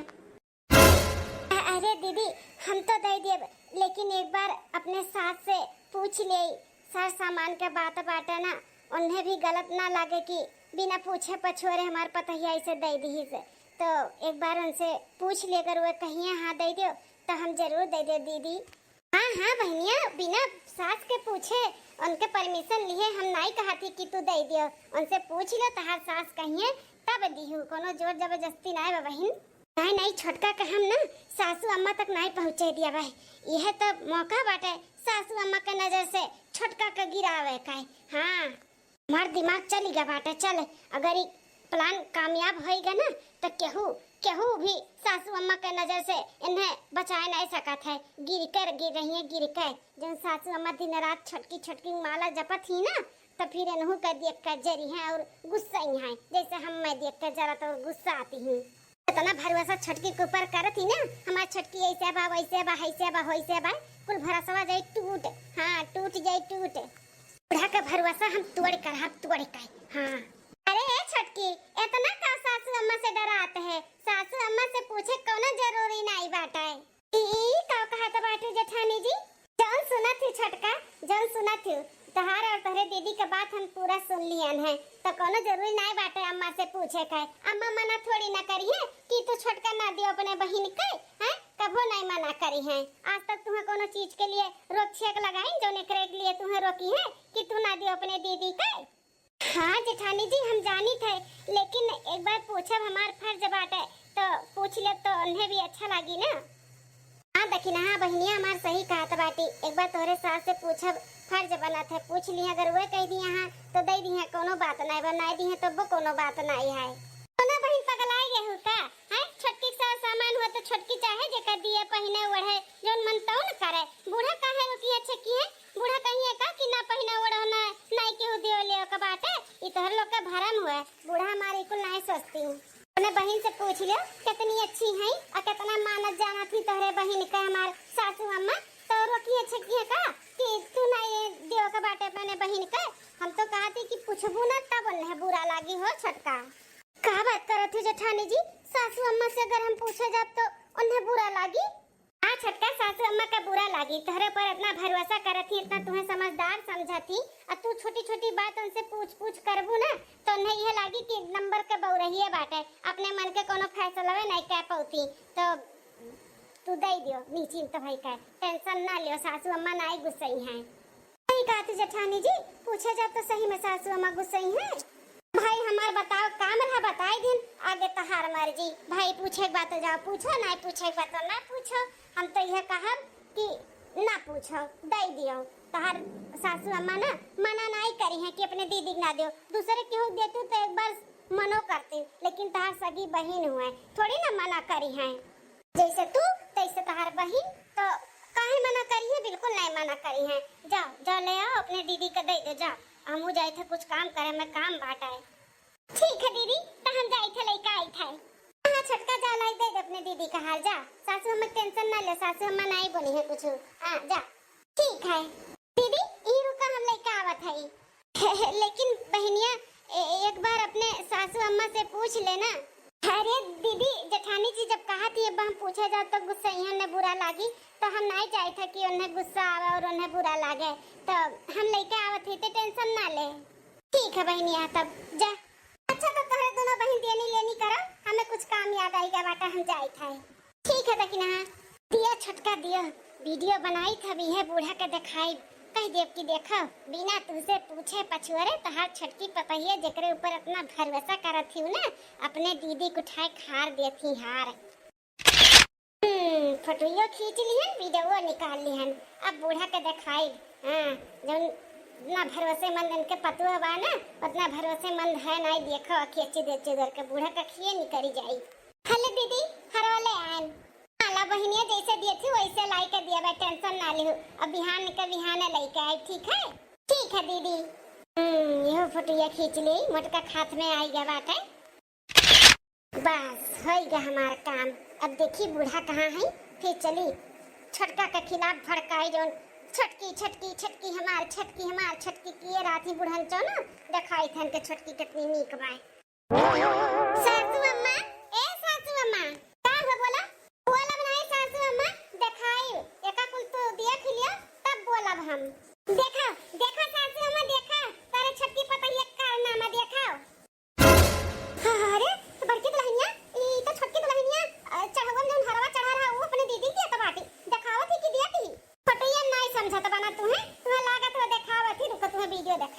अ-, अरे दीदी, हम तो दे देब, लेकिन एक बार अपने सास से पूछ ले, सर सामान के बात बाटे ना, उन्हें भी गलत ना लागे कि बिना पूछे पछोरे हमार पतोहिया ऐसे दे दिहिस। तो एक बार उनसे पूछ ले, अगर वो कहिए हाँ दे दियो, तो हम जरूर दे दे दीदी। हाँ, हाँ बहनिया, बिना सास के पूछे, उनके परमिशन लिए हम नाई कहत ही कि तू दे दियो। उनसे पूछ लो, तहार सास कहिए तब दिहू, कोनो जोर जबरदस्ती नाई बा बहिन। नाई, नाई, छोटका के हम ना सासू अम्मा तक नाई पहुँचे दिया भाई। यह तो मौका बाटे सासू अम्मा के नजर से छोटका के गिरावे का। हाँ, हमार दिमाग चली गया बाटे। चल, अगर ई प्लान कामयाब होइगा ना, तो केहू, केहू भी सासू अम्मा के नजर से इन्हें बचाए नहीं सकत है। गिर कर गिर रही है, गिर कर। जौन सासू अम्मा दिन रात छोटकी, छोटकी माला जपत ही ना, तो फिर इन्हू के देख कर जरी हैं और गुस्सई हैं, जैसे हम मैं देख कर जरत और गुस्सा आती हूँ। इतना भरोसा छोटकी के ऊपर करत ही ना, हमार छोटकी ऐसे बा, वैसे बा, ऐसे बा, वैसे बा, कुल भरोसा जाई टूट। हाँ, टूट जाई टूट। बूढ़ा का भरोसा हम तोड़ कर, हम तोड़ कर। हाँ। अरे ए छोटकी, इतना का सासू अम्मा से डरात है? सासू अम्मा से पूछे कौनो जरूरी नाई बाटे। ई, ई का कहत बाटू जेठानी जी? जौन सुनत ही छोटका, जौन सुनत ही, तोहार और तोहरे दीदी के बात हम पूरा सुन लियन है, तो कौनो जरूरी नाई बाटे अम्मा से पूछे के। अम्मा मना थोड़ी ना करी है कि तू छोटका ना दियो अपने बहिन के, हैं? कभो नाई मना करी है। आज तक तुहे कौनो चीज के लिए रोक छेक लगाई, जौन एकरे के लिए तुहे रोकी है कि तू ना दियो अपने दीदी के? हाँ जेठानी जी, हम जानित है, लेकिन एक बार पूछब हमार फर्ज बाटे, तो पूछ लेब तो उन्हें भी अच्छा लागी ना। हाँ दखिनहा बहिनिया हमार सही कहत बाटी, एक बार तोहरे सास से पूछब फर्ज बनत है, पूछ लिहे, अगर वे कह दिए हाँ तो दे दिहे, कौनो बात नाई बा, नाई दिहे तब्बो कौनो बात नाई है। कौनो बहिन पगलाई गए हो का? हैं, छोटकी के सारा सामान हुआ तो छोटकी चाहे जेकर दिए पहिने ओढ़े, जौन मन तौन करे। बूढ़ा काहे रोकी है छेकी है? बूढ़ा कहिए का कि ना पहिना ओढ़ो ना, नाई केहू दियो ले का बाटे, ई तोहर लोग के भरम हुए। बूढ़ा हमारे कुल नाई सोचती। अपने बहिन से पूछ लियो, कितनी अच्छी है और कितना मानत जानत ही तोहरे बहिन के हमार सासू अम्मा। तो रोकी है छेकी है का कि तू ना ये दियो का बाटे अपने बहिन के? हम तो कहती कि पूछबू ना तब उन्हें बुरा लागी हो छोटका। का बात करत हो जेठानी जी? सासू अम्मा से अगर हम पूछे जाब तो उन्हें बुरा लागी? हाँ छोटका, सासू अम्मा का बुरा लागी, तोहरे पर इतना भरोसा करत ही, इतना तुम्हें समझदार समझत ही, और तू छोटी छोटी बात उनसे पूछ पूछ करबू ना तो उन्हें यह लागी कि नंबर के बउरहिए बाटे, अपने मन के कोनो फैसलवे नहीं कह पौती। तो तू दे दियो निश्चिंत भई के, टेंशन ना लियो, सासू अम्मा नाई गुस्सई हैं। सही कहत ही जेठानी जी, पूछे जाब तो सही में सासू अम्मा गुस्सई हैं। भाई हमार बताओ काम रहा बताई दिन, आगे तहार मर्जी। भाई पूछे के बात जाओ पूछो, ना पूछे के बात ना पूछो। हम तो यह कहब कि ना पूछो, दे दियो। तहार सासू अम्मा ना मना नाई करी हैं कि अपने दीदी के ना दियो, दूसरे केहू देतू तो एक बार मनो करती, लेकिन तहार सगी बहिन हुए थोड़ी ना मना करी हैं। जैसे तू तैसे तहार बहिन, तो काहे मना करी है? बिल्कुल नहीं मना करी है। जाओ, जाओ ले आओ अपने दीदी के दे दो, जाओ। हमहू जाए थे कुछ काम करे, मैं काम बाटा है। ठीक है दीदी, तो हम जाए थे लेके आई थे। हाँ छोटका, जा लाई दे दे अपने दीदी का हार, जा। सासू हमें टेंशन ना ले, सासू हमें नहीं बोली है कुछ। हाँ जा, ठीक है दीदी, ई रुका हम लेके आवत है। लेकिन बहिनिया, ए-, एक बार अपने सासू अम्मा से पूछ लेना। अरे दीदी, जेठानी जी जब कहा थी अब हम पूछे जाओ तो गुस्सा ही उन्हें बुरा लागी, तो हम नहीं चाहे थे कि उन्हें गुस्सा आवे और उन्हें बुरा लागे, तो हम लेके आवत ही, ते टेंशन ना ले। ठीक है बहिनिया, तब जा। अच्छा, तो तोहरे दोनों बहिन देनी लेनी करो, हमें कुछ काम याद आई गया बाटा, हम जाए थे। ठीक है दखिनहा, दिया छोटका दिया, वीडियो बनाई था, अब इहे बूढ़ा के देखाई, कह देब कि देखो, बिना तुझसे पूछे पछुआरे तोहार छोटकी पतोहिया जेकरे ऊपर इतना भरोसा करत थी ना, अपने दीदी के उठाए खार देत ही हार। हम्म, फोटोइयो खींच लिहन, वीडियो निकाल लिहन, अब बूढ़ा के देखाई। हाँ, जौन इतना भरोसेमंद इनके पतुआ बा ना, उतना भरोसेमंद है नहीं, देखो अखिया चिदर चिदर के बूढ़ा के अखिए निकरी जाई। हेलो दीदी, हरवा ले आन। हाँ, ला बहिनिया, जैसे दिए थी वैसे लाई के दिया बा, टेंशन ना लिहू। अब बिहान के बिहाने लेके आई, ठीक है? ठीक है दीदी। हम्म, यह फोटोया खींच ली, मोटका के हाथ में आई गया बाटे। बस, होई गया हमार काम। अब देखी बूढ़ा कहाँ है, फिर चली छोटका के खिलाफ भड़काई जौन छोटकी, छोटकी, छोटकी हमार, छोटकी हमार, छोटकी किए रात ही बुढ़न चौनो देखाई थन के छोटकी कितनी नीक बाय। सासू अम्मा, ए सासू अम्मा, का हो बोला? बोलब नहीं सासू अम्मा, देखाई, एका कुल तो देख लिया, तब बोलब हम। देखा, देखा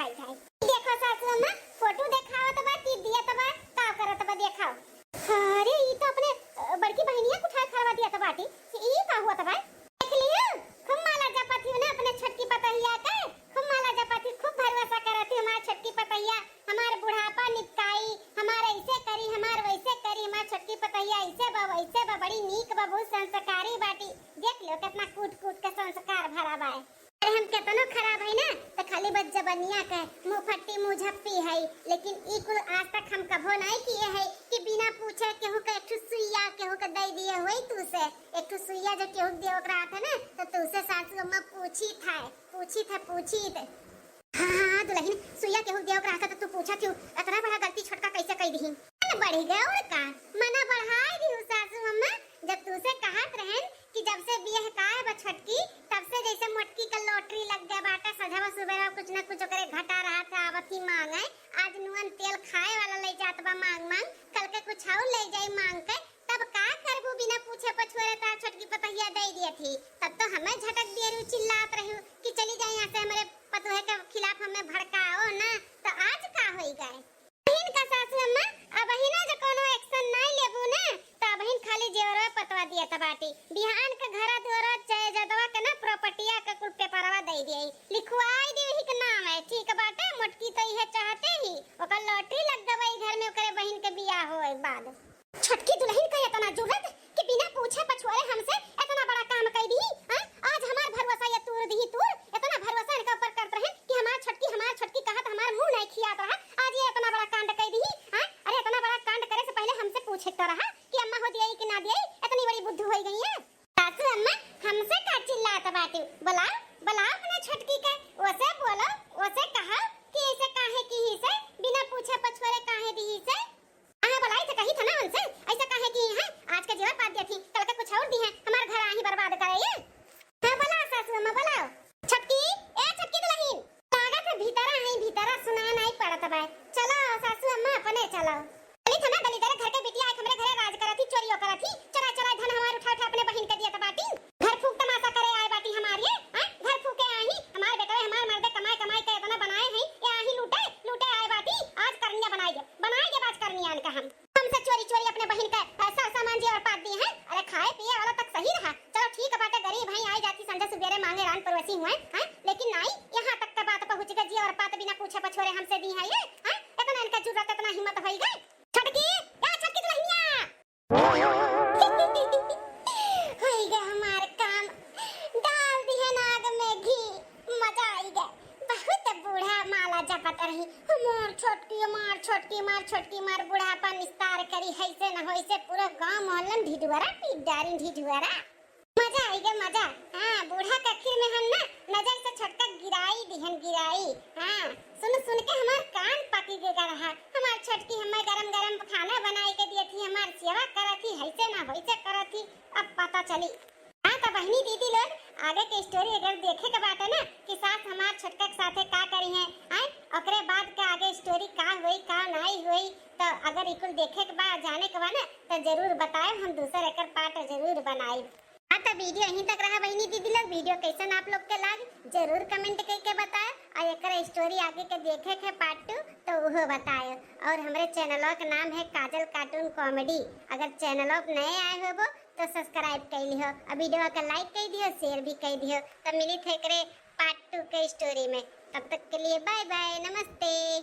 देखो सासू अम्मा, फोटो देखावत बा कि दियत बा, का करत बा देखाओ। अरे, ई तो अपने, अ, बड़की बहिनिया के उठाए खड़वा दियत बाटी। ई का हुआ त बा? देख लियो, खूब माला जपत ही ना अपने छोटकी पतहिया के, खूब माला जपत ही, खूब भरोसा करत ही हमार छोटकी पतहिया, हमार बुढ़ापा निपटाई, हमार ऐसे करी, हमार वैसे करी, हमार छोटकी पतहिया ऐसे बा, वैसे बा, बड़ी नीक बा, बहुत संस्कारी बाटी। देख लो कितना कूट कूट के संस्कार भरा बा। अरे हम केतनो खराब है ना, तो खाली बस जबनिया के मुंह फट्टी मुंह झप्पी है, लेकिन ई कुल आज तक हम कभो नहीं किए है कि बिना पूछे केहू के एक ठो सुइया केहू के दे दिए होई तू से। एक ठो सुइया जो केहू के देवे के रहत है ना, तो तू से सासू अम्मा पूछी था, पूछी था, पूछी थे। हाँ, हाँ, हाँ, दुल्हन, सुइया केहू के देवे के रहत है तो तू पूछा क्यों? इतना बड़ा गलती छोटका कैसे कह दी? बढ़ गए और का? मना बढ़ाए दी सासू अम्मा, जब तू से कहत रहन कि जब से बियाह काए बा छोटकी, तब से जैसे मोटकी का लॉटरी लग गया बाटे, सझवा सुबेरा कुछ ना कुछ ओकरे घटा रहत है, आवत ही मांगे। आज नून तेल खाए वाला ले जात बा मांग मांग, कल के कुछ और ले जाई मांग के। तब का करबू, बिना पूछे पछोरे तार छोटकी पतहिया दे दिए थी, तब तो हमें झटक दिए रहू, चिल्लात रहू कि चली जाए यहाँ से, हमारे पतोहे के खिलाफ हमें भड़काओ ना। तो आज का होई गए? बहिन का सासू अम्मा, अबहिना जो कोनो action नाई लेबू ना, त अबहिन खाली जेवरवा पतवा दियत बाटी। बिहान के घरा दुआरा जायदादवा के ना, प्रॉपर्टिया के कुल पेपरवा दे दिए, लिखवाई दिए ही के नाम है, ठीक बाटे। मोटकी तो इहे चाहते ही, ओकर लॉटरी लग गई घर में, ओकरे बहिन के बियाह होए के बाद। छोटकी दुल्हन का इतना जुर्रत कि बिना पूछे पछोरे हमसे इतना बड़ा काम कई दी, हैं? आज हमार भरोसा ये तूर दी तूर, इतना भरोसा इनका ऊपर करत रहे कि हमार छोटकी, हमार छोटकी कहत हमार मुंह नहीं खियात रहा, आज ये इतना बड़ा कांड कई दी, हैं? अरे इतना बड़ा कांड करे से पहले हमसे पूछे तो रहा कि अम्मा हो दिए कि ना दिए, इतनी बड़ी बुद्धू हो गई है। सासू अम्मा, हमसे का चिल्लात बाटू? बुलाओ, बुलाओ अपने छोटकी के, ओसे बोलो, ओसे कहो कि ऐसे काहे की ही से, बिना पूछे पछोरे काहे दी ही से। हाँ, बोलाई तो कही था ना उनसे, ऐसा काहे की है? आज के जेवर पात दिया थी, कल के कुछ और दी है, हमार घर आही बर्बाद करे ये। हाँ, बोलाओ सासू अम्मा, बोलाओ। छोटकी, ए छोटकी दुल्हन, लागत है भीतरा है, भीतरा सुनाई नहीं पड़त बा। चलो सासू अम्मा, अपने चलो। चली था ना, दलिदर घर के बिटिया है, हमरे घरे राज करत ही, चोरियो करत ही, चोरा चोरा धन हमार उठा उठा अपने बहिन के दियत बाटी। घर फूक तमाशा करे आए बाटी हमार ये, हाँ? घर फूके आई, हमार बेटवे, हमार मर्दे कमाए कमाए के इतना बनाए हैं, ये आई लूटे, लूटे आए बाटी, आज करनिया बनाए दे, बनाए दे आज करनिया इनका हम। हमसे चोरी चोरी अपने बहिन का, अ, सर सामान जेवर पात दिए हैं। अरे खाए पिए वाला तक सही रहा, चलो ठीक बाटे, गरीब हैं, आई जाती संझा सुबेरे मांगे रान पड़ोसी हुए, हैं? लेकिन नाई, यहाँ तक का बात पहुँच गई, जेवर पात बिना पूछे पछोरे हमसे दी है ये, हैं? इतना इनका जुर्रत, इतना हिम्मत होई गई। छोटकी, ए छोटकी दुल्हनिया। होई गए हमार काम, डाल दिहे नाग में घी, मजा आई गए। बहुत बूढ़ा माला जपत रही, हमार छोटकी, हमार छोटकी, हमार छोटकी, हमार बुढ़ापा निस्तार करी, हैसे न होइसे पूरा गांव मोहल्ला में ढिढुअरा पीट डारी, ढिढुअरा। मजा आई गए, मजा। हाँ, बूढ़ा के आखिर में हम ना नजर से छोटका गिराई दिहन, गिराई। हाँ, सुन सुन के हमार कान पकी गए रहा। हमार छोटकी हमें गरम गरम खाना बनाई के दिए थी, हमार सेवा करत थी, हैसे ना होइसे करत थी, अब पता चली। हाँ, तो बहिनी दीदी लोग, आगे के story अगर देखे के बाटे ना कि सास हमार छोटका के साथे का करी है, आए, ओकरे बाद का आगे story का होई, का नाई होई, तो अगर इकुल देखे के बा, जाने के बा ना, तो जरूर बताएब, हम दूसर एकर part जरूर बनाएब। हाँ, तो video यहीं तक रहा बहिनी दीदी लोग। Video कैसन आप लोग के लाग, जरूर comment करके बताएब, और एकर story आगे के देखे के part two, तो उहो बताएब। और हमरे channel के नाम है काजल Cartoon Comedy। अगर channel पे नए आए होबो, तो subscribe कर लिहो, और video का like कर दिहो, share भी कर दिहो। तब मिली थे एकरे part two के story में। तब तक के लिए bye bye, नमस्ते।